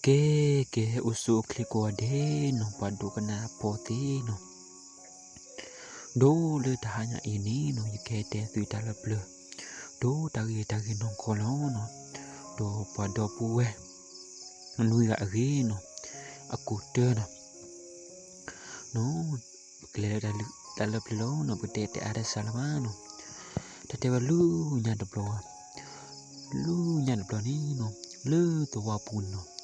ကဲ ကဲ အိၣ်ဆူၣ်အိၣ်ချ့ကိးဂၤဒဲးနီၤ ပှၤဒိကနၣ်အဖိသ့ၣ်နီၤ, ဒိလၢတဟါညါအံၤန့ၣ်နီၤ ယကဟဲတဲသုတၢ်လၢပျၢၤ, ဒီးတၢ်ဂ့ၢ်တၢ်ဂ့ၢ်နီၢ်ကီၢ်လီၤနီၤ, ဒီးပှၤဒီပုၢ်ဝဲၢ် နွံဂၤအဂ့ၢ်နီၤ, အကိးတၢၢ်နီၤ, နီၤ, ပကလဲၤလၢတၢ်လၢပျၢၤလီၤနီၤ, ပကတဲတဲအါတစှၤလၢၤဘၣ်နီၤ, တၢ်တဲဝဲလၢညါတဘျီ လၢညါတဘျီန့ၣ်နီၤ, လၢသဝီပူၤန့ၣ်နီၤ,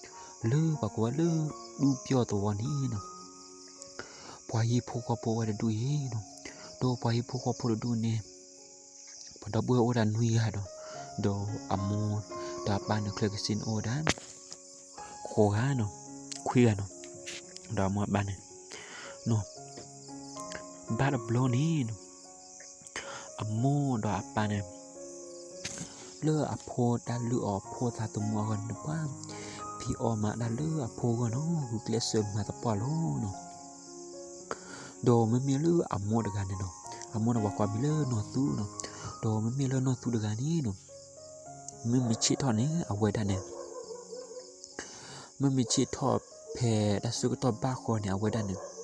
လၢပှၤကိးဝဲလၢ ဒူပျီၢ်သဝီန့ၣ်နီၤ, ပှၤဟံၣ်ဖိဃီဖိဝဲတဒူၣ်အံၤနီၤ, ဒီးပှၤဟံၣ်ဖိဃီဖိတဒူၣ်န့ၣ် ပှၤဒီပုၢ်ဝဲၢ်အိၣ်ဝဲဒၣ်နွံဂၤဒီး, ဒီးအမိၢ်ဒီးအပၢ်န့ၣ် ချၢကစ့န့ၣ်အိၣ်ဝဲဒၣ် ဃိးဂၤနီၤ, ခွံဂၤနီၤ, ဒီးအမိၢ်အပၢ်န့ၣ် နီၤ, ဘၣ်တဘျီန့ၣ်နီၤ, အမိၢ်ဒီးအပၢ်န့ၣ် လၢအဖိတၢ်လုၢ်အီၣ်ဖိသးသမူအဂီၢ်န့ၣ် ပှၤဖံးအီၣ်မၤတၢ်လၢအဖိအဂီၢ်နီၤ, ဂုာ်ကျဲးစၢးမၤသပှၢ်လီၤနီၤ. ဒီးမ့မ့ၢ်လၢအမိၢ်တဂၤန့ၣ်နီၤ, အမိၢ်န့ၣ်ပှၤကိးမံၤလၢနီၢ်သူနီၤ, ဒီးမ့မ့ၢ်လၢနီၢ်သူတဂၤန့ၣ်နီၤ, မ့မ့ၢ်ဆ့ၣ်ထီၣ်န့ၣ် အဝဲဒၣ်န့ၣ် မ့မ့ၢ်ဆ့ၣ်ထီၣ်ဖဲတၢ်ဆၢကတီၢ်ဘၣ်ဃီန့ၣ် အဝဲဒၣ်န့ၣ်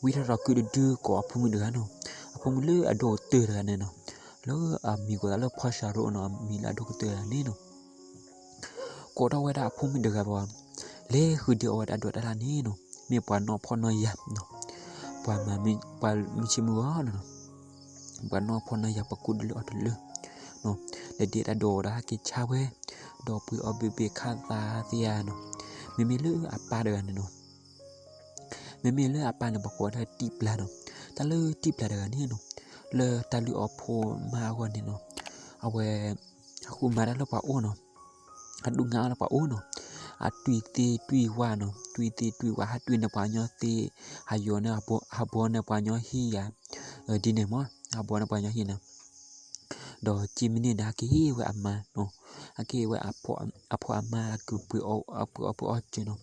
ဝံထီၣ်ဒီးကုၢ်တဒုကိးအဖိမုၣ်တဂၤနီၤ, အဖိမုၣ်လၢအဒိၣ်ကတၢၢ်တဂၤန့ၣ်နီၤ, လၢအမံၤကိးသးလၢဖီၣ်စၢ်ရိနီၤ, အမံၤလၢအဒိၣ်ကတၢၢ်တဂၤန့ၣ်နီၤ, ကိးထီၣ်ဝဲဒၣ်အဖိမုၣ်တဂၤဘၣ်, လဲၤဃုဒုးအီၣ်ဝဲဒၣ်ဒိးတၢ်လၢန့ၣ်နီၤ, မ့ၢ်ပှၤနီၢ်ဖှီၣ်နီၢ်ယာ်နီၤ, ပှၤမၤ ပှၤမုၢ်ဆ့ၣ်မုၢ်ဂီၤနီၤ, ပှၤနီၢ်ဖှီၣ်နီၢ်ယာ် ပှၤကူၣ်ဒုးလၢအီၣ်တလၢ လဲၤဒ့တၢ်ဒိးဒီးဟဲက့ၤဆါဝဲ, ဒီးပှ့ၤအီၣ်ဘ့ၣ်ဘ့ၣ်ခးသးသ့ဧါနီၤ, မ့မ့ၢ်လၢအပၢ်တဂၤန့ၣ်နီၤ, မ့မ့ၢ်လၢအပၢ်န့ၣ် ပှၤကိးဝဲဒၣ်တံၢ်ပျၢ်နီၤ, တၢ်လၢတံၢ်ပျၢ်တဂၤန့ၣ်နီၤ, လၢတၢ်လုၢ်အီၣ်ဖိမါအဂီၢ်န့ၣ်နီၤ, အဝဲ အဃုမၤတၢ်လၢပှၤအိၣ်နီၤ, အဒုးငါအီၣ်လၢပှၤအိၣ်နီၤ, အတွံၢ်သ့တွံၢ်ဝၣ်နီၤ, တွံၢ်သ့တွံၢ်ဝၣ် ဟးတွံၢ်န့ၢ်ပှၤကညီသ့, ဟးယိၤန့ၢ် ဟးဘှီန့ၢ်ပှၤကညီဟံၣ်ယၤ, ဒ်န့ၣ်မး ဟးဘှီန့ၢ်ပှၤကညီဟံၣ်န့ၣ်, ဒီးက့မ့ၢ်န့ၣ်န့ၣ် ဟဲက့ၤဟ့ၣ်ဝဲအမါနီၤ, ဟဲက့ၤဟ့ၣ်ဝဲအဖိအမါ ကပှ့ၤအီၣ်ပှ့ၤအီၣ်ပှ့ၤအီၣ်က့နီၤ,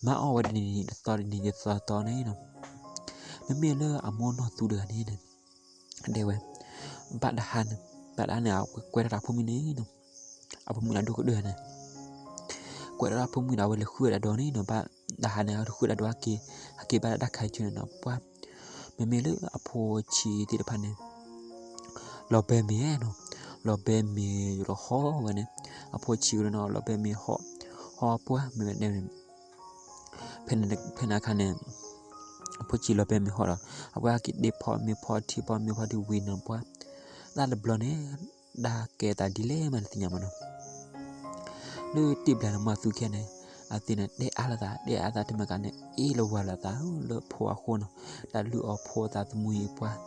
မၤအီၣ်ဝဲတနံၤနံၤတသီတနံၤနံၤတသီတသီန့ၣ်နီၤ, မ့မ့ၢ်လၢအမိၢ်နီၢ်သူတဂၤန့ၣ်န့ၣ် တဲဝဲ, ဘၣ်တဟါန့ၣ်, ဘၣ်တဟါန့ၣ် အဝဲကွဲထီၣ်တၢ်အဖိမုၣ်န့ၣ်နီၤ, အဖိမုၣ်လၢအဒိၣ်ကတၢၢ်န့ၣ်, ကွဲထီၣ်တၢ်အဖိမုၣ်ဒီး အဝဲလဲၤဃုတၢ်ဒိးန့ၣ်နီၤ, ဘၣ်တဟါန့ၣ် အဝဲဃုတၢ်ဒိးဟဲက့ၤ, ဟဲက့ၤဘၣ်တၢ်ခါဆူန့ၣ်နီၤ, ပှၤ မ့မ့ၢ်လၢအဖိဆံးသ့ၣ်တဖၣ်န့ၣ် လီၤဘဲမ့ၤနီၤ, လီၤဘဲမ့ၤဒီးဟီၣ်ဝဲန့ၣ်, အဖိဆံးဝဲန့ၣ်နီၤ လီၤဘဲမ့ၤဟီၣ်, ဟီၣ်ပှၢ်မ့ၢ်ဝဲန့ၣ်, ဖဲန့ၣ်အခါန့ၣ် အဖိဆံးလီၤဘဲမ့ၤဟီၣ်ဒီး အဝဲဟဲက့ၤဒ့ဖီမ့ၤဖီထံဖီမ့ၤဖီထံဝံၤန့ၣ်ပှၢ်, တၢ်တဘျီန့ၣ် ဒၣ်ကဲသးဒ်လဲၣ်မးတသ့ၣ်ညါမးနီၤ လၢတံၢ်ဘျၢန့ၣ် မၤသူခဲန့ၣ်, အသ့ၣ်န့ၣ် တဲအါလိာ်သး, တဲအါသးတမ့ၢ်ကန့ၣ် အ့ၣ်လိာ်ဝၤလိာ်သးလၢဖိအဃိနီၤ, တၢ်လုၢ်အီၣ်ဖိသးသမူအံၤပှၢ်,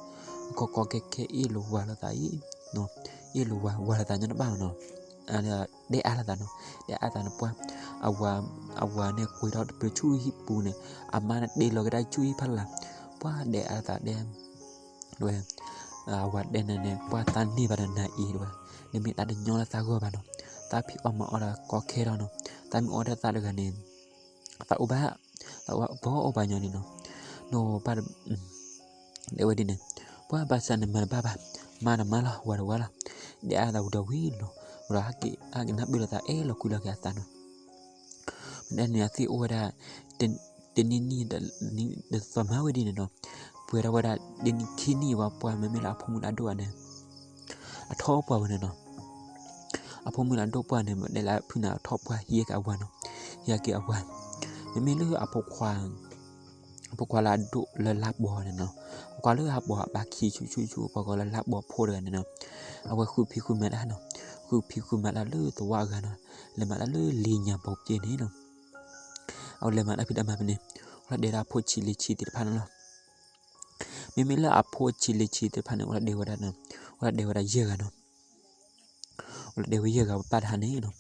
ကီကီခဲခဲအ့ၣ်လိာ်ဝၤလိာ်သးအံၤ, အ့ၣ်လိာ်ဝၤ ဝၤလိာ်သးညီတဘၣ်နီၤ, တဲအါလိာ်သးနီၤ, တဲအါသးန့ၣ်ပှၢ်, အဝၤန့ၣ်ကွံာ်ထီၣ်တပျၢၤဆူဟံၣ်ပူၤန့ၣ်, အမါန့ၣ်တ့လီၤကဒါဆူဟံၣ်ဖီလာ်, ပှၢ်တဲအါလိာ်သးတဲ တဲဝဲ, အဝၤတဲနၤန့ၣ် ပှၢ်သးန့ၢ်ဘၣ်ဒီးနၤအံၤတဲဝဲ, နမ့ၢ်တၢ်တညီလၢသးဂီၢ်ဘၣ်နီၤ, သးဖံးအီၣ်မၤအီၣ်ဒီးကီခဲထီၣ်နီၤ, သးမ့ၢ်အီၣ်ဒၣ်သးတဂၤန့ၣ်, သးအိၣ်ဘၣ်, သးအိၣ်ဘၣ်အိၣ်ဘၣ်ညီန့ၣ်နီၤ, နီၢ်ဘၣ် တဲဝဲဒ်န့ၣ်, ပှၢ်ဘၣ်ဆၣ်န့ၣ်မၤတဘၣ်ဘၣ်, မၤတမၤလီၤ ဝၤတဝၤလီၤ, တဲအါသးဝံၤဒီးဝံၤနီၤ, ဝံၤဒီးဟဲက့ၤနၢ်ပၢၢ်လိာ်သးအဲၣ်လီၤကွံလီၤက့ၤအသးနီၤ မ့ၢ်ဒ်န့ၣ် အသ့ၣ်အိၣ်ဝဲဒၣ် တနံၣ်နံၣ် တသီမၤဝဲဒ်န့ၣ်နီၤ, ပှဲၤထီၣ်ဝဲဒၣ်တနံၣ်ခံနံၣ်ဝံၤပှၢ် မ့မ့ၢ်လၢအဖိမုၣ်လၢအဒိၣ်န့ၣ် အထီၣ်ပှၢ်ဝဲန့ၣ်နီၤ, အဖိမုၣ်လၢအဒိၣ်ပှၢ်န့ၣ် မ့ၢ်တဲလၢဖုန့ၣ် အထီၣ်ပှၢ်ဟံးက့ၤအဝၤနီၤ, ဟံးက့ၤအဝၤ, မ့မ့ၢ်လၢအဖိခွါ အဖိခွါလၢအဒိၣ်လၢလါဘီန့ၣ်နီၤ, အဖိခွါလၢအဘီအဘၣ်ခံဆူၣ်ဆူၣ်ဆူၣ် ပှၤကိးလၢလါဘီဖိတဂၤန့ၣ်နီၤ, အဝဲဃုဖံးဃုမၤတၢ်နီၤ, ဃုဖံးဃုမၤတၢ်လၢသဝီအဂၤနီၤ, လဲၤမၤတၢ်လၢလံာ်ညါဘီပျဲန့ၣ်နီၤ, အဝဲလဲၤမၤတၢ်ဖံးတၢ်မၤဖဲန့ၣ်, အိၣ်လၢဒဲးဒၣ်အဖိဆံးလံၤဆံးသ့ၣ်တဖၣ်န့ၣ်လီၤ. မ့မ့ၢ်လၢအဖိဆံးလံၤဆံးသ့ၣ်တဖၣ်န့ၣ် အိၣ်လၢဒဲးဝဲဒၣ်, အိၣ်လၢဒဲးဝဲဒၣ်ယဲၢ်ဂၤနီၤ အိၣ်လၢဒဲးဝဲယဲၢ်ဂၤဘၣ်တဟါန့ၣ်နီၤ,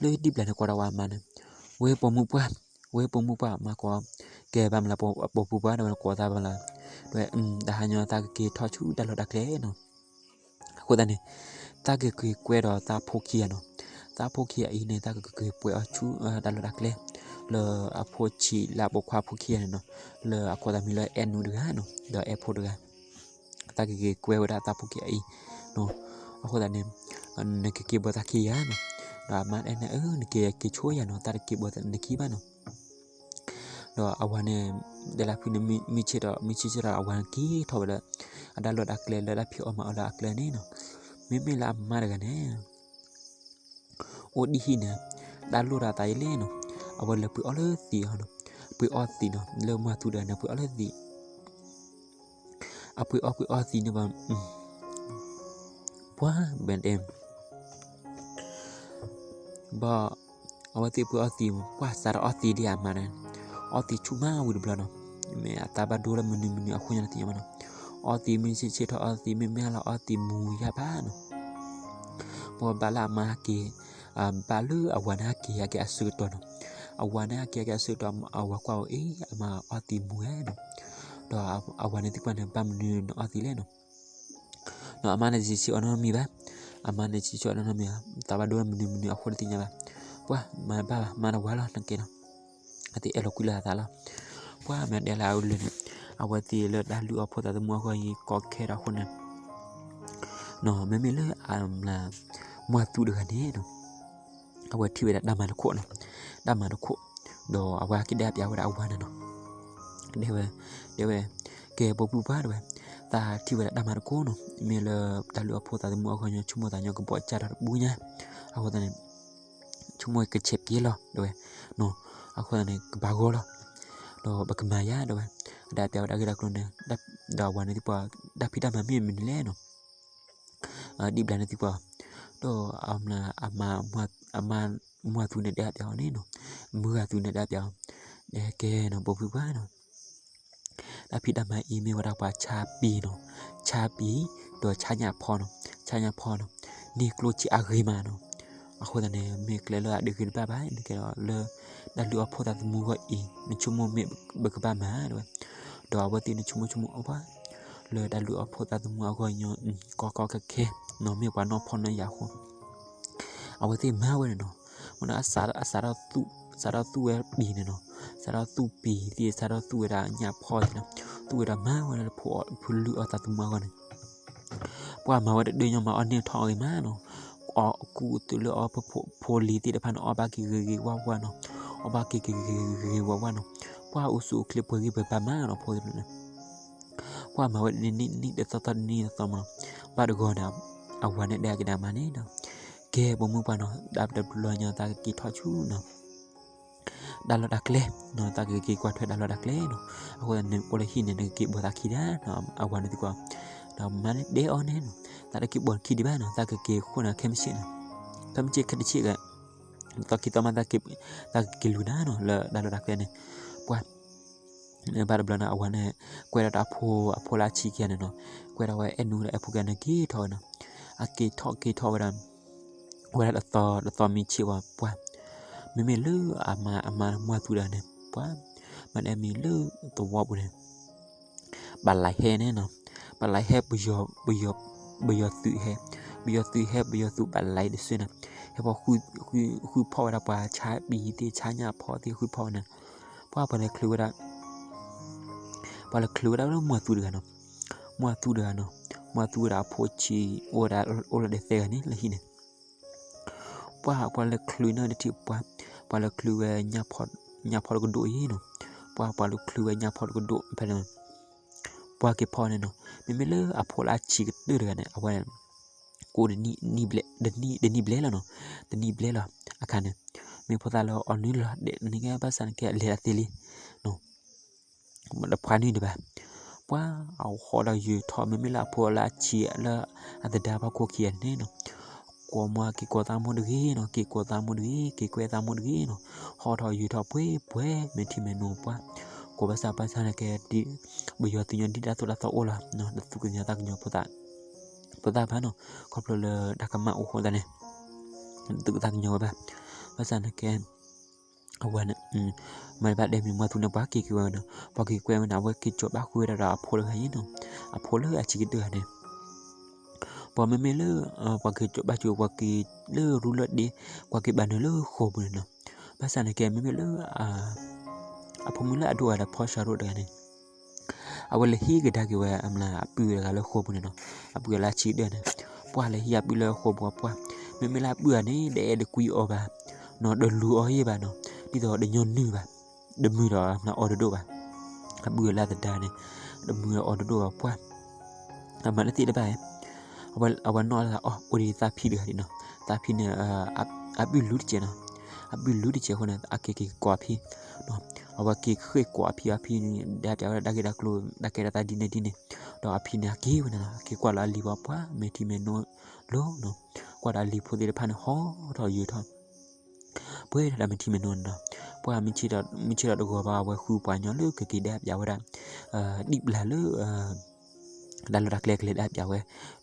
လၢတံၢ်ဘျၢန့ၣ် ကွၢ်ဒီးဝဲအမါန့ၣ်, ဝဲပိာ်မုၣ်ပှၢ်, ဝဲပိာ်မုၣ်ပှၢ် မၤကိး, ကဲဘၣ်မလၤပိာ်မုၣ်ပှၢ် ဒီးဝဲကိးသးဘၣ်မလၤ, တဟါညါတၢ်ကက့ၤထီၣ်ဆူတၢ်လီၢ်တၢ်ကျဲနီၤ, အဃိသတးန့ၣ်, တၢ်ကက့ၤကွဲဒီးသးဖိခံဂၤနီၤ, သးဖိခံဂၤအံၤန့ၣ် တၢ်ကက့ၤပှဲၤအီၤဆူတၢ်လီၢ်တၢ်ကျဲ, လၢအဖိဆံးလၢအပိာ်ခွါဖိခံဂၤန့ၣ်နီၤ, လၢအခိးသးမံၤလၢအဲၣ်နူတဂၤနီၤ ဒီးအဲၣ်ဖိတဂၤ တၢ်ကက့ၤကွဲဝဲဒၣ်သးဖိခံဂၤအံၤ, အဃိသတးန့ၣ်, နကက့ၤဘၣ်သးခံဂၤနီၤ, ဒီးအမါတဲန့ၣ် အၢ နက့ၤက့ၤဆိယၤနီၤ, တၢ်တက့ၤဘၣ်နခံဘၣ်နီၤ. ဒီးအဝၤန့ၣ် တဲလၢဖုန့ၣ် မုၢ်ဆ့ၣ်ထီၣ် မုၢ်ဆ့ၣ်ဆ့ၣ်ထီၣ် အဝၤန့ၣ်က့ၤထီၣ်ဝဲလၢ အတၢ်လီၢ်တၢ်ကျဲလၢတၢ်ဖံးအီၣ်မၤအီၣ်လၢအကျဲန့ၣ်နီၤ. မ့မ့ၢ်လၢအမါတဂၤန့ၣ် အိၣ်ဒံၣ်ဟံၣ်န့ၣ် တၢ်လိၣ်တၢ်သးအံၤလဲၣ်နီၤ, အဝဲလဲၤပှ့ၤအီၣ်လၢသံးအီၤနီၤ, ပှ့ၤအီၣ်သံးနီၤ, လၢမူသူတဂၤန့ၣ် ပှ့ၤအီၣ်လၢသံး, အပှ့ၤအီၣ်ပှ့ၤအီၣ်သံးန့ၣ်ဘၣ်, ပှၤဘၣ်တဲ ဘၣ် အဝဲသ့ၣ်ပှ့ၤအီၣ်သံးမး ပှၤစးထီၣ်အီၣ်သံးဒ်အမါန့ၣ်, အီၣ်သံးဆူၣ်မးဝံၤတဘျီနီၤ, မ့ၢ်အသးဘၣ်ဒိလၢမနုၤမနုၤအဃိညါတသ့ၣ်ညါဘၣ်နီၤ, အီၣ်သံးမုၢ်ဆ့ၣ်ဆ့ၣ်ထီၣ်အီၣ်သံး မ့မ့ၢ်လၢအီၣ်သံးမူၤယါဘၣ်နီၤ, ပှၤဘၣ်လၢအမါဟဲက့ၤ ဘၣ်လၢအဝၤန့ၣ်ဟဲက့ၤဟဲက့ၤအဆၢကတီၢ်နီၤ, အဝၤန့ၣ်ဟဲက့ၤဟဲက့ၤအဆၢကတီၢ် အဝၤကွၢ်အီၤအ့ၣ် အမါအီၣ်သံးမူၤဧါနီၤ, ဒီးအဝၤန့ၣ်သံကွၢ်န့ၣ် ဘၣ်မနုၤနအီၣ်သံးလဲၣ်နီၤ ဒီးအမါန့ၣ်စံးဆၢအီၤနီတမံၤဘၣ်, အမါန့ၣ်စံးဆၢအီၤနီတမံၤဘၣ်, သးဘၣ်ဒိလၢမနုၤမနုၤအဃိတသ့ၣ်ညါဘၣ်, ပှၤမၤတဘၣ်ဘၣ် မၤတဝၤလီၤ နကဲနီၤ, အသ့ၣ်အဲၣ်လီၤကွံလၢအသးလီၤ, ပှၤမ့ၢ်တဲလၢအလိၤန့ၣ်, အဝဲသ့ၣ်လၢတၢ်လုၢ်အီၣ်ဖိသးသမူအဂီၢ်အံၤကီခဲဒီးအဃိန့ၣ် နီၤ မ့မ့ၢ်လၢအမါသူတဂၤန့ၣ်နီၤ, အဝဲထံၣ်ဝဲဒၣ်တၢ်မၤတခိၣ်နီၤ, တၢ်မၤတခိၣ်, ဒီးအဝဲဟဲက့ၤတဲပျးဝဲဒၣ်အဝၤန့ၣ်နီၤ, တဲဝဲ, တဲဝဲ, ကဲပိာ်မုၣ်ပှၢ်တဲဝဲ, သးထံၣ်ဝဲဒၣ်တၢ်မၤတခိၣ်နီၤ, မ့ၢ်လၢတၢ်လုၢ်အီၣ်ဖိသးသမူအဂီၢ်ညီ ဆိကမိၣ်သးညီကဘီၣ်ကၢ်ထီၣ်တပူၤညါ, အဃိသတးန့ၣ် ဆိကမိၣ်ကဆဲးပှဲၤလီၤတဲဝဲ, နီၤ, အဃိသတးန့ၣ် ကဘၣ်ဂီၢ်လီၤ, ဒီးပကမၤယါတဲဝဲ, အဒၣ်ပျးဝဲဒၣ်ဂ့ၢ်တၢ်ကျိၤန့ၣ်, ဒီးအဝၤန့ၣ်သံကွၢ် တၢ်ဖံးတၢ်မၤမ့ၢ်မနုၤလဲၣ်နီၤ ဒ်ဘျီန့ၣ်သံကွၢ်, ဒီးအမါ, အမါ, မူသူန့ၣ်တဲပျးအီၤန့ၣ်နီၤ, မူဂၤသူန့ၣ်တဲပျးအီၤ, ကဲနီၤ ပိာ်မုၣ်ပှၢ်နီၤ, တၢ်ဖံးတၢ်မၤအံၤမ့ၢ်ဝဲဒၣ်ပှၤဆါပံၤနီၤ, ဆါပံၤ, ဒီးဆါညၣ်ဖီနီၤ, ဆါညၣ်ဖီနီၤ, န့ၢ်ကျိၣ်စ့အဂ့ၤမးနီၤ, အဃိသတးန့ၣ် မ့ၢ်ကျဲလၢအဒုးဂ့ၤတဘၣ်ဘၣ် နကဲဒီးလၢ တၢ်လုၢ်အီၣ်ဖိသးသမူအဂီၢ်အံၤ နဆိကမိၣ်မ့ၢ်ပကဘၣ်မၤတဲဝဲ, ဒီးအဝဲသ့ၣ်န့ၣ်ဆိကမိၣ်ဆိကမိၣ်အီၤပှၤ လၢတၢ်လုၢ်အီၣ်ဖိသးသမူအဂီၢ်ညီ ကီကီခဲခဲနီၤ မ့ၢ်ပှၤနီၢ်ဖီၣ်နီၢ်ယာ်အဃိ အဝဲသ့ၣ်မၤဝဲန့ၣ်နီၤ, မ့ၢ်နီၤ အစးထီၣ်သူၣ်ဝဲပံၤန့ၣ်နီၤ, စးထီၣ်သူၣ်ပံၤသ့ၣ် စးထီၣ်သူၣ်ဝဲဒၣ်ညၣ်ဖီၣ်သ့ၣ်နီၤ, သူၣ်ဝဲဒၣ်မၤဝဲလၢဖိလုၢ်အီၣ်သးသမူအဂီၢ်န့ၣ် ပှၤမၤဝဲတဒၢညီမး အီၣ်န့ၢ်ထီၣ်အဂ့ၤမးနီၤ, အီၣ်ကူၣ်သုးလၢအီၣ်ဖိလံၤသ့ၣ်တဖၣ်န့ၣ် အီၣ်ဘၣ်က့ၤဂ့ၤဂ့ၤဝါဝါနီၤ, အီၣ်ဘၣ်က့ၤက့ၤဂ့ၤဂ့ၤဝါဝါနီၤ, ပှၤအိၣ်ဆူၣ်အိၣ်ချ့ပှဲၤဂ့ၤပှဲၤဘၣ်မးနီၤ ဖိသ့ၣ်န့ၣ် ပှၤမၤဝဲတနံၣ်နံၣ်တသီသီတနံၣ်သီမးနီၤ, ဘၣ်တဂီၤန့ၣ် အဝၤန့ၣ်တဲကဒါမးန့ၣ်နီၤ, ကဲပိာ်မုၣ်ပှၢ်နီၤ တၢ်တဘျီညါသးကက့ၤထီၣ်ဆူနီၤ တၢ်လီၢ်တၢ်ကျဲနီၤ, သးကက့ၤကွၢ်ထွဲတၢ်လီၢ်တၢ်ကျဲနီၤ, အဃိသတးန့ၣ် အိၣ်လၢဟံၣ်န့ၣ် နကက့ၤဘီၣ်သးခံဒၣ်နီၤ, အဝၤန့ၣ်သံကွၢ်, ဒီးမါန့ၣ်တဲအီၤန့ၣ်နီၤ, သးတက့ၤဘီၣ်နခံဒံးဘၣ်နီၤ, သးကက့ၤဃိန့ၣ်ခဲမုၢ်ဆ့ၣ်နီၤ, ခဲမုၢ်ဆ့ၣ်ခဲတဆ့ၣ်ဂၤ သီခံသီမး သးကက့ၤလူၤနၤနီၤ လၢတၢ်လီၢ်တၢ်ကျဲန့ၣ်, ပှၤ ဘၣ်တဘျီန့ၣ် အဝၤန့ၣ် ကွဲးဒီးတၢ်အဖိ အဖိလၢအဆံးခံဂၤန့ၣ်နီၤ, ကွဲးဒီးဝဲအဲၣ်နူဒီးအဲၣ်ဖိခံဂၤန့ၣ် က့ၤထီၣ်ဝဲနီၤ, အက့ၤထီၣ်က့ၤထီၣ်ဝဲဒၣ် ဝဲဒၣ်တသီတသီမံၤဆ့ၣ်ဝဲ ပှၤ မ့မ့ၢ်လၢအမါ အမါမူသူတဂၤန့ၣ် ပှၤ မ့ၢ်ဒ်မ့ၢ်လၢသဝီပူၤန့ၣ် ပာ်လၢဟဲန့ၣ်နီၤ, ပာ်လၢဟဲ ပယီၤ ပယီၤသုးဟဲ, ပယီၤသုးဟဲ ပယီၤသုးပာ်လၢတစုန့ၣ်, ဟဲဖီ ဃုဖီၣ်ဝဲဒၣ်ပှၤဆါပံၤသ့ၣ် ဆါညၣ်ဖီသ့ၣ် ဃုဖီၣ်ဝဲန့ၣ်, ပှၤ ပှၤလဲၤချုးဝဲဒၣ် ပှၤလဲၤချုးဝဲဒၣ်လၢမူသူတဂၤနီၤ, မူသူတဂၤနီၤ, မူသူဝဲဒၣ်အဖိဆံး အိၣ်ဝဲဒၣ်အိၣ်လၢဒဲးသၢဂၤန့ၣ် လၢဟံၣ်န့ၣ် ပှၤ ပှၤလဲၤချုးန့ၣ်တထံၣ်ပှၤ, ပှၤလဲၤချုးဝဲ ညၣ်ဖီတကဒိၣ်အံၤနီၤ, ပှၤ ပှၤလဲၤချုးဝဲညၣ်ဖီတကဒိၣ်ဖဲန့ၣ်, ပှၤက့ၤဖီန့ၣ်နီၤ, မ့မ့ၢ်လၢအဖိလၢအဆံးကတၢၢ်တဂၤန့ၣ် အဝဲ ကိးတနံၣ်ဘျဲၣ် တနံၣ်ဘျဲၣ်လီၤနီၤ, တနံၣ်ဘျဲၣ်လီၤ, အခါန့ၣ် မ့ၢ်ဖိသၣ်လၢအီၣ်နုာ်လီၤဒဲးန့ၣ်ကဲ ဘၣ်ဆၣ်န့ၣ်ကဲ အလဲၤတသ့လံ တဖှါနံၣ်ဒံးဘၣ်, ပှၤ အဟီၣ်ဒီးယုာ်ထီၣ် မ့မ့ၢ်လၢအဖိလၢအဆံးလၢအသဒါဖီခိၣ်ခံဂၤန့ၣ်နီၤ, ကိးမွၤက့ၤကိးသးမိၢ်တဂ့ၤနီၤ, က့ၤကိးသးမိၢ်တဂ့ၤ, က့ၤကွဲသးမိၢ်တဂ့ၤနီၤ, ဟီၣ်ထီၣ်ယုာ်ထီၣ်ပှဲၤပှဲၤ မ့ၢ်ထံၣ်မ့ၢ်နိပှၤ, ကိးဘၣ်ဆၣ်ဘၣ်ဆၣ်န့ၣ်ကဲ ပယီၤသုးညီဒ်တၢ်သိၣ်တၢ်သီအိၣ်လီၤ, တသူၣ်ကညီၤသးကညီၤဖိသၣ် ဖိသၣ်ဘၣ်နီၤ, ခီဖျိလၢတၢ်ကမၣ်အိၣ်ဃိသတးန့ၣ် တသူၣ်ကသးကညီၤဝဲဘၣ်, ဘၣ်ဆၣ်န့ၣ်ကဲ အဝဲန့ၣ် မ့ၢ်ဘၣ်ဒဲးမ့ၢ်မူသူန့ၣ် ပှၤက့ၤက့ၤဝဲနီၤ, ပှၤက့ၤကွဲဝဲန့ၣ် အဝဲက့ၤစိာ်ဘၣ်ဃုာ်ဝဲဒၣ်ဒီးအဖိတဂၤအံၤနီၤ, အဖိလၢအဆံးကတၢၢ်ဂၤန့ၣ် ပှၤမ့မ့ၢ်လၢ ပှၤက့ၤစိာ်ဘၣ်က့ၤ ပှၤက့ၤလၢရူလၢဒ့ ပှၤက့ၤဘၣ်နုာ်လၢဃိာ်ပူၤန့ၣ်နီၤ, ဘၣ်ဆၣ်န့ၣ်ကဲ မ့မ့ၢ်လၢ အဖိမုၣ်လၢအဒိၣ်ဂၤဒီးဖီၣ်ဆၣ်ရိၣ်တဂၤန့ၣ် အဝဲလဲၤဟံးကဒါက့ၤဝဲ အမ့ၢ်လၢအပုၢ်တဂၤလၢဃိာ်ပူၤန့ၣ်နီၤ, အပုၢ်လၢအဆံးကတၢၢ်န့ၣ်, ပှၤလဲၤဟံးအပုၢ်လၢဃိာ်ပူၤ ပှၤ မ့မ့ၢ်လၢအပုၢ်ဧါန့ၣ် တအဲၣ်ဒိးကွံအီၤဘၣ်, နီၢ် တလူၤအီၤယဲၢ်ဘၣ်နီၢ်, ဒ်သိးတညီနုၢ်ဘၣ်, တမုာ်ဒီးအီၤဒိၣ်ဒိၣ်ဘၣ်, အပုၢ်လၢသဒါန့ၣ်, တမုာ်ဒီးအီၤဒိၣ်ဒိၣ်ဘၣ်ပှၢ်, အမၤတသ့တဘၣ်ဧါ, အဝဲနီၢ်လၢအီၣ်အိၣ်ဒံးသးဖံတဂၤဒံးနီၢ်, သးဖံန့ၣ်, အပုၢ်လူတစဲးနီၢ်, အပုၢ်လူတစဲးအဃိန့ၣ် အက့ၤက့ၤကိးအဖံ, အဝဲက့ၤဃ့ၢ်ကိးအဖံအဖံန့ၣ် ဒဲပၠးဝဲဒၣ်တၢ်ဂ့ၢ်တၢ်ကျိၤ တၢ်ကဲထီၣ်သးဒ်န့ၣ်ဒ်န့ၣ်, ဒီးအဖံန့ၣ် အက့ၤဝဲန့ၣ်နီၢ်, အက့ၤကွၢ်လီၤအလံၤဝဲပှၢ် မဲာ်ထံမဲာ်နိလီၤနီၢ်, ကွၢ်ဒီးအလံၤဖိသ့ၣ်တဖၣ်န့ၣ် ဟီထီၣ်ယၢၤထီၣ် ပှဲၤထီၣ်ဒၣ်မဲာ်ထံမဲာ်နိန့ၣ်နီၢ်, ပှၢ်မ့ၢ်ဆ့ၣ်ထီၣ်တဂီၤဘၣ် အဝဲဃုပှၤကညီလၢကက့ၤဒဲပၠးဝဲဒၣ်, ဒံၣ်ဘျၣ်လၢ တၢ်လီၢ်တၢ်ကျဲကလဲၤဒဲပၠးဝဲ,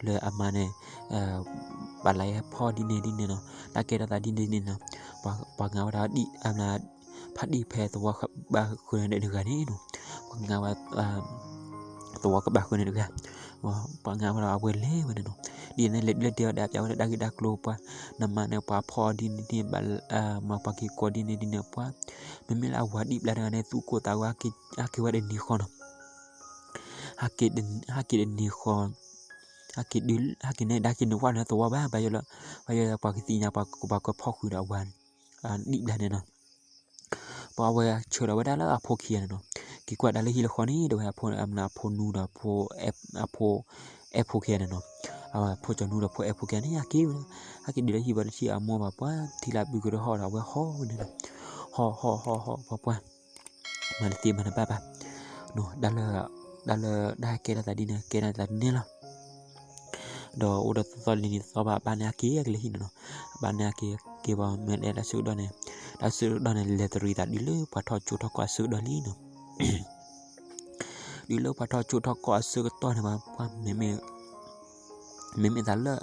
လၢအမါန့ၣ်, ပှၤလၢယဲဖီဒ်န့ၣ်ဒ်န့ၣ်နီၢ်, တၢ်ကဲထီၣ်သးဒ်န့ၣ်ဒ်န့ၣ်နီၢ်, ပှၤငါဝဲဒၣ်ဒံၣ်, ဖးဒံၣ်ဖဲသဝီဘၣ်ဃုာ်န့ၣ်တဂၤန့ၣ်နီၢ်, ပှၤငါဝဲ သဝီကဘၣ်ဃုာ်န့ၣ်တဂၤ, ပှၤငါဝဲဒီးအဝဲလဲၤဝဲန့ၣ်နီၢ်, ဒ်န့ၣ်လဲၤဒဲဝဲဒဲပၠးဝဲဒၣ်တၢ်ဂ့ၢ်တၢ်ကျိၤပှၢ်, နမါန့ၣ်ပှၤဖီဒ်န့ၣ်ဒ်န့ၣ်, မၤပှၤက့ၤကိးဒ်န့ၣ်ဒ်န့ၣ်ပှၢ်, မ့မ့ၢ်လၢအဝၤဒံၣ်ဘျၣ်တဂၤန့ၣ် သူၣ်ကိၢ်သးဂီၤ ဟဲက့ၤဝဲတနံၤဃီနီၢ် ဟဲက့ၤတနံၤဃီ, ဟဲက့ၤဒုး, ဟဲက့ၤန့ၣ် ဒါက့ၤနုာ်ဝဲန့ၣ်သဝီဘၣ်, ဘၣ်ယိၣ်လၢ, ဘၣ်ယိၣ်လၢပှၤကသ့ၣ်ညါပှၤကဘၣ်ကဖီၣ်ဃုာ်ဒီးအဝၤ, ဒံၣ်ဘျၣ်န့ၣ်နီၢ်, ပှၤအဝဲဆှၢလီၤဝဲဒၣ်လၢအဖိခံဂၤန့ၣ်နီၢ်, က့ၤကွၢ်တၢ်လၢဟံၣ်လၢဃီန့ၣ် တဲဝဲအဖိနူဒီးဖိ, အဖိအဲၣ်ဖိခံဂၤန့ၣ်နီၢ်, အဖိကၠီၤနူဒီးဖိအဲၣ်ဖိခံဂၤန့ၣ် ဟဲက့ၤဝဲ, ဟဲက့ၤဒုးလၢဟံၣ်ဘၣ်တထံၣ်အမိၢ်ဘၣ်ပှၢ်, ထံလၢအပုၢ်ကရၢဟီၣ်ဒီးအဝဲဟီၣ်ဝဲန့ၣ်နီၢ်, ဟီၣ်ဟီၣ်ဟီၣ်ဟီၣ်ပှၢ်ပှၢ် မၤတသ့မၤတဘၣ်ဘၣ်, တၢ်လၢ, တၢ်လၢတၢ်ဟဲကဲထီၣ်သးဒ်န့ၣ် ကဲထီၣ်သးဒ်န့ၣ်လီၤ. ဒီးအိၣ်ဒီးသီသီလံၤနံၤသီဘၣ် အဘၣ်န့ၣ်အက့ၤကလဲၤဟံၣ်န့ၣ်နီၤ, အဘၣ်န့ၣ်အက့ၤက့ၤဘၣ် မ့ၢ်လဲၤတၢ်ဆၢကတီၢ်န့ၣ်, တၢ်ဆၢကတီၢ်န့ၣ် လဲၤတရံးသးဒ်လၢပှၤထီၣ်ကၠိထီၣ်ကီၢ်အဆၢကတီၢ်လံနီၤ, ဒ်လၢပှၤထီၣ်ကၠိထီၣ်ကီၢ်အဆၢကတီၢ်န့ၣ် ပှၤမ့မ့ၢ်, မ့မ့ၢ်သးလၢ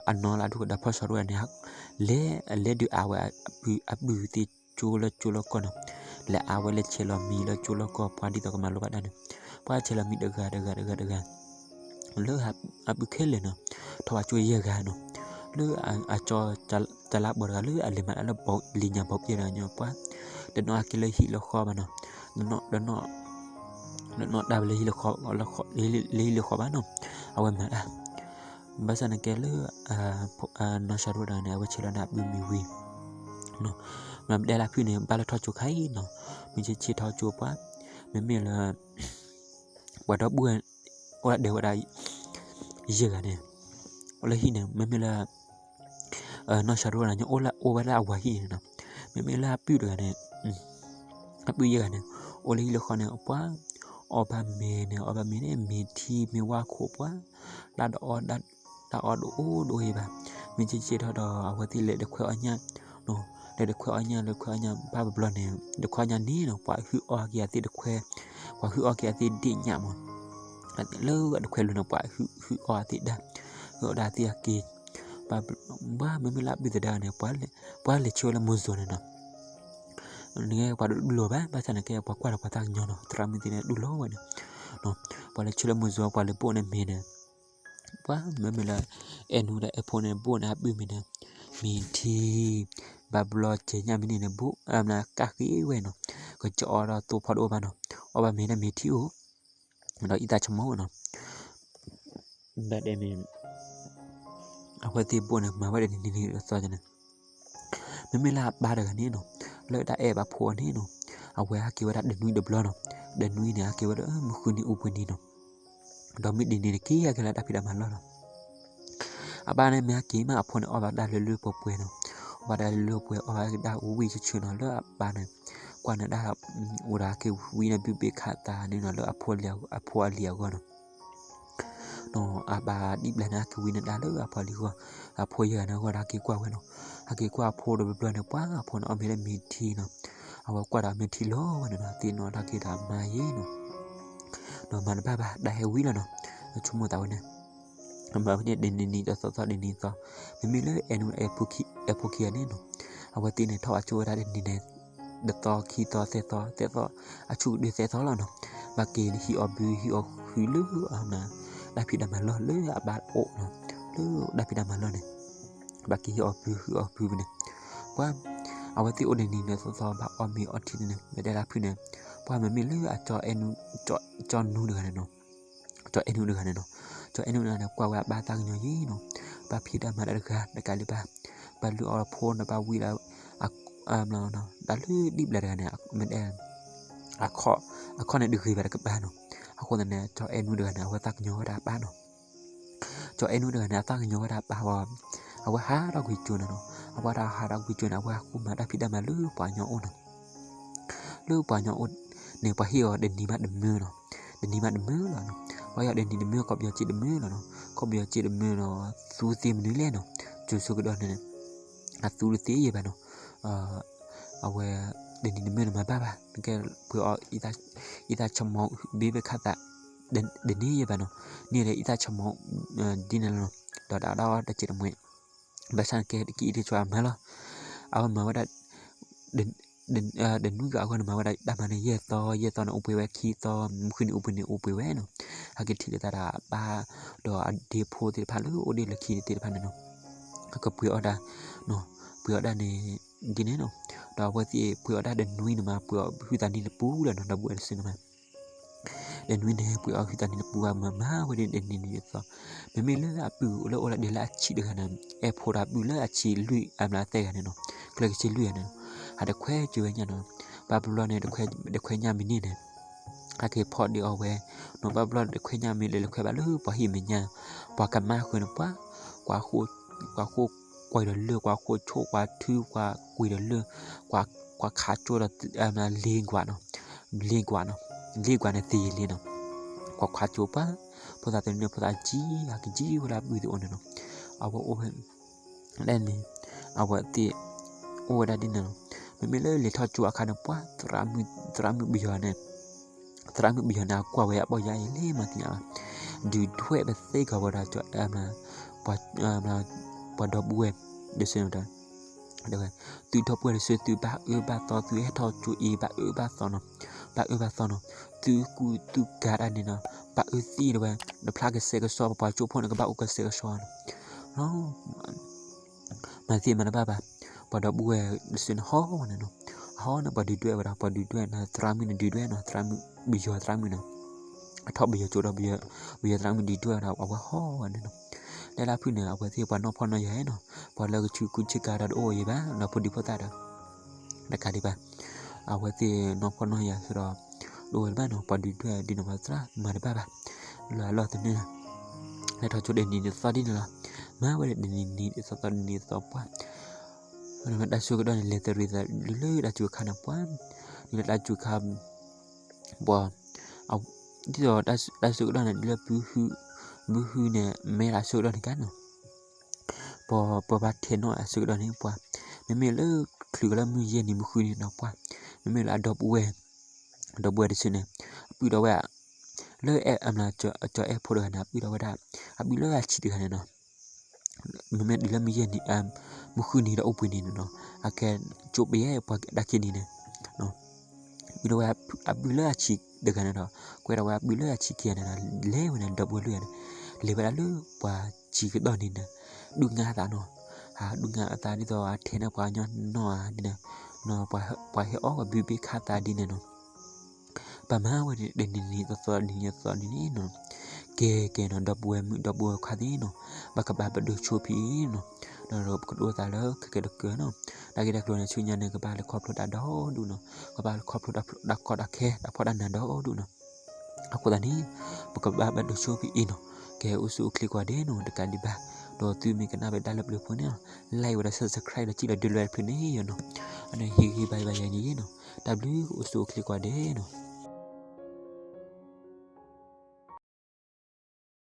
အနီၢ်လၢအဒိၣ်ကဒီးဖီၣ်စီၤရိၤန့ၣ်, လဲၤ, လဲၤဒုးအါဝဲအပုၢ်သ့ၣ်ကၠိလၢကၠိလၢကီၢ်နီၤ, လဲၤအါဝဲလဲၤဆဲးလီၤမံၤလၢကၠိလၢကီၢ် ပှၤဒ်သိးကမၤလိဘၣ်တၢ်န့ၣ်, ပှၤဆဲးလီၤမံၤတဂၤတဂၤတဂၤတဂၤ လၢအပုၢ်ခဲလၢာ်နီၤ, ထီၣ်ဘၣ်ကၠိယဲၢ်ဂၤနီၤ, လၢအကၠီ ကလါဘီတဂၤ လၢအလဲၤမၤတၢ်လၢလံာ်ညါဘီပျဲတဂၤညီပှၤ, တနီၣ်အက့ၤလၢဟံၣ်လၢဃီဘၣ်နီၤ, တနီၣ်တၢ်ဝဲလၢဟံၣ်လၢဃီဘၣ်နီၤ, အဝဲမၤတၢ်, ဘၣ်ဆၣ်န့ၣ်ကဲလၢ နီၢ်စီၤရိၤတဂၤန့ၣ် အဝဲဆဲးလီၤန့ၢ်အပုၢ်မံၤဝံၤ, မ့ၢ်ပတဲလၢအဖုၣ်န့ၣ် ဘၣ်လၢထီၣ်ကၠိခါအံၤနီၤ, မ့ၢ်ဆ့ၣ်ထီၣ်ကၠိပှၤ, မ့မ့ၢ်လၢ ပှၤဒီပုၢ်ဝဲၢ် အိၣ်ဒၣ်ဒဲးဝဲဒၣ် ယဲၢ်ဂၤန့ၣ်, အိၣ်လၢဟံၣ်န့ၣ် မ့မ့ၢ်လၢ နီၢ်စီၤရိၤန့ၣ် အိၣ်ဝဲလၢအဝၤဟံၣ်န့ၣ်နီၤ, မ့မ့ၢ်လၢအပုၢ်တဂၤန့ၣ်, အပုၢ်ယဲၢ်ဂၤန့ၣ် အိၣ်လၢဟံၣ်လၢဃီန့ၣ် ပှၤ အီၣ်ဘၣ်မ့ၤန့ၣ် အီၣ်ဘၣ်မ့ၤန့ၣ် မ့ၤထံမ့ၤဝါခိၣ်ပှၤ, တၢ်ဒအီ, တၢ်အီတအိၣ်တအိၣ်ဘၣ်, မ့ၢ်ဆ့ၣ်ဆ့ၣ်ထီၣ်ဒီး အဝဲသ့ၣ်လဲၤတခွဲအီၣ်ညၣ်, လဲၤတခွဲအီၣ်ညၣ် လဲၤခွဲအီၣ်ညၣ် ဘၣ်ဘျီန့ၣ် တခွဲအီၣ်ညၣ်န့ၣ်နီၤ ပှၤဟုၣ်အီၣ်က့ၤအသ့ၣ်တခွဲ, ပှၤဟုၣ်အီၣ်က့ၤအသ့ၣ်ဒ့ၣ်ညၣ်မး, လၢအတခွဲလိၤန့ၣ် ပှၤဟုၣ်အီၣ်အသ့ၣ်ဒၣ်, ဟုၣ်အီၣ်ဒၣ်သ့ၣ်အက့ၤ, ဘၣ်မ့မ့ၢ်လၢအပုၢ်သဒါန့ၣ် ပှၤလဲၤဆှၢဝဲလၢမိၢ်စိၤန့ၣ်နီၤ, နကဲပှၤတဒူၣ်လိာ်ဘၣ် ဘၣ်ဆၣ်န့ၣ်ကဲပှၤကွၢ်ဒီးပှၤသးကညီၤနီၤ သရၣ်မုၣ်သ့ၣ်န့ၣ်ဒူၣ်လိာ်ဝဲန့ၣ်, ပှၤလဲၤဆှၢလၢမိၢ်စိၤ ပှၤလဲၤဘိၣ်န့ၢ်မ့ၤန့ၣ်, ပှၤမ့မ့ၢ်လၢ အဲၣ်နူဒီးအဲၣ်ဖိန့ၣ် ဘိၣ်န့ၢ်အပုၢ်မ့ၤန့ၣ်, မ့ၤထံ, ဘၣ်ဘျီစဲးညၣ်မ့ၢ်န့ၣ်န့ၣ် ဘိၣ်, ကၣ်ဃ့ဝဲနီၤ, ကစၢ်အီၣ်ဒီးသိၣ်ဖီတအိၣ်ဘၣ်နီၤ, အီၣ်ဘၣ်မ့ၤဒီးမ့ၤထံအိၣ်, ဒီးအံသးဆိကမိၣ်ဝဲနီၤ ဘၣ်ဒဲးမ့ၢ် အဝဲသ့ၣ်ဘိၣ်န့ၣ် မၤဝဲဒၣ်နံၤနံၤနံၤသီသီန့ၣ်, မ့မ့ၢ်လၢအပၢ်တဂၤန့ၣ်နီၤ, လၢတၢ်အဲၣ်ဘၣ်ဖိအီၤန့ၣ်နီၤ, အဝဲဟဲက့ၤဝဲဒၣ်တနွံတဘျီနီၤ, တနွံန့ၣ် ဟဲက့ၤဝဲဒၣ်မုၢ်ဃုနံၤအူပူၤနံၤနီၤ, ဒီးမုၢ်တနံၤန့ၣ် က့ၤဟဲက့ၤလၢတၢ်ဖံးတၢ်မၤလီၢ်နီၤ အပၢ်န့ၣ်မ့ၢ်ဟဲက့ၤမး အဖိန့ၣ် အီၣ်ဘၣ်တၢ်လၢလၢပှဲၤပှဲၤနီၤ, အီၣ်ဘၣ်တၢ်လၢလၢပှဲၤပှဲၤ အီၣ်ဘၣ်ကဒါဝံၣ်ဆၢဆၢနီၤ လၢအပၢ်န့ၣ် ကွၢ်န့ၣ်ဒၣ် အိၣ်ဒီးဟဲက့ၤဝံန့ၣ် ဘုဘ့ၣ်ခးသးန့ၣ်နီၤ လၢအဖိအလံၤအဂီၢ်နီၤ နီၤ အဘၣ်ဒံးဘျဲၣ်န့ၣ် ဟဲက့ၤဝံန့ၣ်ဒၣ်လၢအဖိအလံၤအဂီၢ်, အဖိယဲၢ်ဂၤန့ၣ်အဂီၢ်ဒီး ဟဲက့ၤကွၢ်ဝဲနီၤ, ဟဲက့ၤကွၢ်အဖိဒီးဘျီဘျီန့ၣ် ပှၤအဖိန့ၣ် အီၣ်မ့ၤလၢမ့ၤထံနီၤ, အဝဲကွၢ်ဒီးမ့ၤထံလီၤဝဲန့ၣ်နီၤ သ့ၣ်နီၣ်ထီၣ်က့ၤဒီးမၤယဲနီၤ, နီၤမၤတဘၣ်ဘၣ် ဒၣ်ဟဲဝံလီၤနီၤ, ဆိကမိၣ်သးဝဲန့ၣ် မၤဝဲန့ၣ် တနံၤနံၤဒီးသီသီ တနံၤသီ, မ့မ့ၢ်လၢအဲၣ်နူ အဲၣ်ဖိခံဂၤန့ၣ်နီၤ, အဝဲသ့ၣ်န့ၣ် ထီၣ်အကၠိဝဲဒၣ်တနံၤန့ၣ် တသီ ခံသီ သၢသီ သၢသီ, အဆူၣ်ကဒုးသၢသီလီၤနီၤ, ဘၣ်က့ၤဟံးအီၣ်ဘု ဟံးအီၣ်ဟုလၢ တၢ်ဖံးတၢ်မၤလီၢ်လၢအဘၣ်အိၣ်နီၤ, လၢတၢ်ဖံးတၢ်မၤလီၢ်န့ၣ် ဘၣ်က့ၤဟံးအီၣ်ဘု ဟံးအီၣ်ဘုန့ၣ်, ပှၤ အဝဲသ့ၣ်အိၣ်တနံၤန့ၣ်သီသီ ဘၣ်အီၣ်မ့ၤအီထံန့ၣ် မ့ၢ်တဲလၢဖုၣ်န့ၣ်, ပှၤမ့မ့ၢ်လၢအကၠီ ကၠီနူတဂၤန့ၣ်နီၤ, ကၠီအဲၣ်နူတဂၤန့ၣ်နီၤ, ကၠီအဲၣ်နူတဂၤန့ၣ် ကွၢ်ဝဲအပၢ်သးကညီၤယဲနီၤ, တၢ်ဖံးတၢ်မၤတၢ်တဂၤ တကးဒံးဘၣ် ဘၣ်လုၢ်အီၣ်ဖိဒီးဘၣ်ဝံဒီး တၢ်လၢဒ်ပျၢ်တဂၤန့ၣ် မ့ၢ်ဒဲ အခီၣ်န့ၣ်တဂ့ၤဘၣ်တကပၤနီၤ. အဃိသတးန့ၣ် ကၠီအဲၣ်နွံတဂၤန့ၣ် အဝဲသးကညီၤဝဲဒၣ်အပၢ်နီၤ. ကၠီအဲၣ်နွံတဂၤန့ၣ် အသးကညီၤဝဲဒၣ်အပၢ်ဝဲ အဝဲဟးထီၣ်ကွံာ်ကၠိန့ၣ်နီၤ. အဝဲဒၣ်ဟးထီၣ်ကွံာ်ကၠိန့ၣ် အဝဲဟးဃုမၤတၢ်ဖံးတၢ်မၤလၢပှၤကညီအိၣ်နီၤ. လၢပှၤကညီအိၣ်န့ၣ် ပှၤဟ့ၣ်အီၤတနံၤမးတမၢနီၤ. တနံၤမးတမၢလီၤနီၤ. ပှၤဟ့ၣ်အီၤတနံၤတမၢ ခီပညီစ့တမၢလီၤနီၤ. ခီပညီစ့တမၢဒီး သူသ့မနုၤလဲၣ်နီၤ. ကၠိဆိကဒီးန့ၣ် အသူတသ့ယဲၢ်ဘၣ်နီၤ. အဝဲ တနံၤတမၢန့ၣ်မၤဘၣ်ဘၣ် နကဲပှ့ၤအီၤ အံသၣ်ဆမီဘ့ဘ့ၣ်ခၣ်သး တန့ၢ်ယဲၢ်ဘၣ်နီၤ. န့ၢ်ဒီးအံသၣ်ဆမီ ဒ်န့ၣ်လီၤနီၤ. ဒီးတၢ်ဒၣ်အီၤတစဲးတမှဲး ဘၣ်ဆၣ်နကဲတကံၢ်အံၤတကၠီအမၤလီၤ. အဝဲမၤဝဲဒၣ် တနွံဂၤအဂီၢ်န့ၣ် မၤဝဲဒၣ်တၢ်မၤန့ၣ် ယဲၢ်သီ ယဲၢ်သီန့ၣ် အိၣ်ပှဲၤဝဲခံသီ မုၢ်ဃုနံၤအိၣ်ပှဲၤန့ၣ် အိၣ်ပှဲၤဝဲနီၤ. ဟဲက့ၤထံၣ်လိာ်သးဒီးအပၢ် ဒီးအဒ့ဖိသ့ၣ်တဖၣ်လၢအိၣ်ဒ့ၣ်လၢခံသ့ၣ်တဖၣ်န့ၣ်နီၤ. ဟဲက့ၤပှ့ၤအီၣ်ဒၣ် ပှ့ၤအီၣ်ဒၣ်န့ၣ် ဒ်န့ၣ်နီၤ. ဒီးအဝဲသ့ၣ်ပှ့ၤအီၣ်ဒၣ်တနွံန့ၣ်မး ပှ့ၤအီၣ်ဟုၣ်သးနံၤတပူၤလီၤနီၤ ဒီပုၢ်ဝဲၢ်တစုန့ၣ်မး တနွံန့ၣ် ပှ့ၤအီၣ်ဟုၣ်သးနံၤတပူၤ မၤမၤဝဲဒၣ်တနံၤန့ၣ်သီ. မ့မ့ၢ်လၢအပုၢ်လၢအိၣ်လၢဒ့လၢအဆံးတဂၤန့ၣ် အဲၣ်ဖိဒီးအပုၢ်လၢအဆံးလွံၢ်အမျးသဲဂၤန့ၣ်နီၤ. ကျဲကဆံလွံၢ်ဂၤန့ၣ်နီၤ. ဟးတခွဲကၠိဝဲညါနီၤ. ဘၣ်ဘျီန့ၣ် တခွဲညါမံၤန့ၣ်န့ၣ် ဟဲက့ၤဖီၣ်ဒ့အီၣ်ဝဲနီၤ. ဘၣ်ဘျီတခွဲညါမံၤလဲၤလဲၤခွဲဘၣ်လၢပှၤဟံၣ်မဲာ်ညါ ပှၤကမါဃုာ်န့ၣ်ပှၤ ပှၤဃိၣ်ကွၢ်ဒီးလၢၢ် ပှၤဃိၣ်ဆိၣ်ပှၤထု ပှၤကွံာ်ဒီးလၢၢ် ပှၤခးကၠိဒီး လ့ကွၢ်နီၤ လ့ကွၢ်နီၤ လ့ကွၢ်န့ၣ်သ့လံနီၤ. ပှၤခးကၠိပှၤ ဖိသၣ်တနုၤန့ၣ် ဖိသၣ်ကံ ဟဲက့ၤကံဝဲလၢအပုၢ်သ့ၣ်အိၣ်န့ၣ်နီၤ. အဝဲအိၣ်ဝဲ ဒ်န့ၣ် အဝဲသ့ၣ် အိၣ်ဝဲဒၣ်ဒ်န့ၣ်နီၤ. မ့မ့ၢ်လၢလဲၤထီၣ်ကၠိအခါန့ၣ် ပှၤ သရၣ်မုၣ်ပယီၤန့ၣ် သရၣ်မုၣ်ပယီၤန့ၣ် အကွၢ်ဝဲအဘီယါအံၤလံမၤသ့ၣ်ညါဘၣ်. ဒုးဒွဲၣ်ပသ့ကီးဝဲဒီး ပှၤဒီပုၢ်ဝဲၢ် ဒ်စ့ၢ် တဲဝဲ သုဒီပုၢ်ဝဲၢ်တစု သုဘၣ်အၢဘၣ်သီ သုဟဲထီၣ်ကၠိအံၤ ဘၣ်အၢဘၣ်သီနီၤ ဘၣ်အၢဘၣ်သီနီၤ. သုကူသုကၤတၢ်န့ၣ်နီၤ ဘၣ်အၢသံတဲဝဲ နဖျါကစဲးကစီ ပပှၤကၠိဖိန့ၣ် ကဘၣ်အိၣ်ကစဲးကစီနီၤ. မၤသ့မၤတဘၣ်ဘၣ်. ပှၤဒီပုၢ်ဝဲၢ်တစုန့ၣ်ဟီဝဲန့ၣ်နီၤ. အဟီန့ၣ် ပှၤဒုးဒွဲၣ်ဝဲဒီး ပှၤဒုးဒွဲၣ်န့ၣ် သရၣ်မုၣ်န့ၣ်ဒုးဒွဲၣ်နီၤ သရၣ်မုၣ်ပယီၤသရၣ်မုၣ်န့ၣ် အထီၣ်ပယီၤကၠိဒီး ပယီၤသရၣ်မုၣ်ဒုးဒွဲၣ်ဒီး အဝဲဟီဝဲန့ၣ်နီၤ. တဲလၢဖုၣ်န့ၣ် အဝဲသ့ၣ်ပှၤနီၢ်ဖှီၣ်နီၢ်ယာ်နီၤ ပှၤလၢကဆူးကူဆ့ကၤဒီးတအိၣ်အံၤဘၣ်နီၤ ဖိဒံဖိသၣ်ဒီး တကးဒံးဘၣ် အဝဲသ့ၣ်နီၢ်ဖှီၣ်နီၢ်ယာ်ဆၢဒီး တအိၣ်ဝဲဘၣ်နီၤ ပှၤဒုးဒွဲၣ်ဒ်န့ၣ် ပှၤသရၣ်မၤတဘၣ်ဘၣ်. လီၤအလီၢ်သန့ၣ် လဲၤထီၣ်ကၠိတနံၤန့ၣ်သီဒ်န့ၣ်လီၤ. မၤဝဲဒၣ်တနံၤန့ၣ်သီသီတနံၤသီပှၢ် တၢ်စိကဒီးန့ၣ် လဲၤတရံးသးလၢတၢ်စူၤခါန့ၣ်ပှၢ် ဒ်လၢတၢ်စူၤခါ ပှၤ ဒ်သိးတၢ်စိကဒီးန့ၣ် ဒ်လၢ ဘုဟုန့ၣ် မ့ၢ်တၢ်စိကဒီးန့ၣ်ကါနီၤ ပှၤ ပှၤဘၣ်ထဲးနီၣ်အစိကဒီးန့ၣ်ပှၤ မ့မ့ၢ်လၢ ချုးကလၢမုၢ်ယဲၢ်နံၤမုၢ်ဃုနံၤဒီးပှၤ မ့မ့ၢ်လၢအဒီပုၢ်ဝဲၢ် ဒီပုၢ်ဝဲၢ်တစုန့ၣ် အပုၢ်ဒီးဝဲၢ် လၢအဲၣ်အမလၢ ကၠီအဲၣ်ဖိတဂၤန့ၣ် အပုၢ်ဒီးဝဲဒၣ် အပုၢ်လၢအဆံးတဂၤန့ၣ်နီၤ မ့မ့ၢ်တုၤလၢမုၢ်ယဲၢ်နံၤ မုၢ်ဃုနံၤဒီးအိၣ်ပှဲၤနံၤန့ၣ်နီၤ အကဲကၠိပယဲၢ်ပှၤဒၣ်က့ၤနံၤန့ၣ် ဒီးဝဲအပုၢ်လၢအဆံးတဂၤန့ၣ်ဒီး ကွဲးဒီးဝဲအပုၢ်လၢအဆံးခံဂၤန့ၣ်ဒီး လဲၤဝဲန့ၣ် ဒီပုၢ်ဝဲၢ်လွံၢ်ဂၤန့ၣ် လဲၤဝဲဒၣ်လၢပှၤဆံးကဒီးန့ၣ်န့ၣ် ဒုးငါအသးနီၤ ဒုးငါအသးဒ်သိးအထဲန့ၣ်ပှၤကညီနီၢ်ဧါဒ်န့ၣ် ပှၤဟဲအီၣ်ဝဲဘုဘ့ၣ်ခါသးဒ်န့ၣ်နီၤ ပမၤဝဲန့ၣ်တနံၤနံၤသီသီနံၤနံၤသီနံၤန့ၣ်နီၤ ကဲကဲနီၤ ဒီပုၢ်ဝဲၢ်မုၣ်ဒီပုၢ်ဝဲၢ်ခွါသ့ၣ်နီၤ ဘၣ်ကဘၣ်ပဒိၣ်ဆိဖံအံၤနီၤ ဒီးပကဒိသးလၢခဲကဲတကၢနီၤ တၢ်ဂ့ၢ်တၢ်ကျိၤန့ၣ် ဆူညါန့ၣ် ကဘၣ်လဲၤခီဖျိတၢ်ဒီဒူၣ်နီၤ ကဘၣ်လဲၤခီဖျိတၢ်ကီတၢ်ခဲ တၢ်ဖှီၣ်တၢ်နးဒီဒူၣ်နီၤ အဃိသတးန့ၣ် ပကဘၣ်ပဒိၣ်ဆိဖံအံၤနီၤ ကဲအိၣ်ဆူၣ်အိၣ်ချ့ကိးဂၤဒဲးနီၤ တကးဒံးဘၣ် ဒီးသုမ့ၢ်ကနၣ်ဝဲဒၣ်လၢပျၢၤဖိန့ၣ် like ဝဲဒီး subscribe ဒီးစံၣ်လီၤဒုးလၢတဖျၢၣ်န့ၣ်ယနီၤ အန့ၣ်ဟ့ၣ်ဂံၢ်ဘါယဘၣ်ယၤန့ၣ်ယနီၤ တၢ်ဘျုးအိၣ်ဆူၣ်အိၣ်ချ့ကိးဂၤဒဲးနီၤ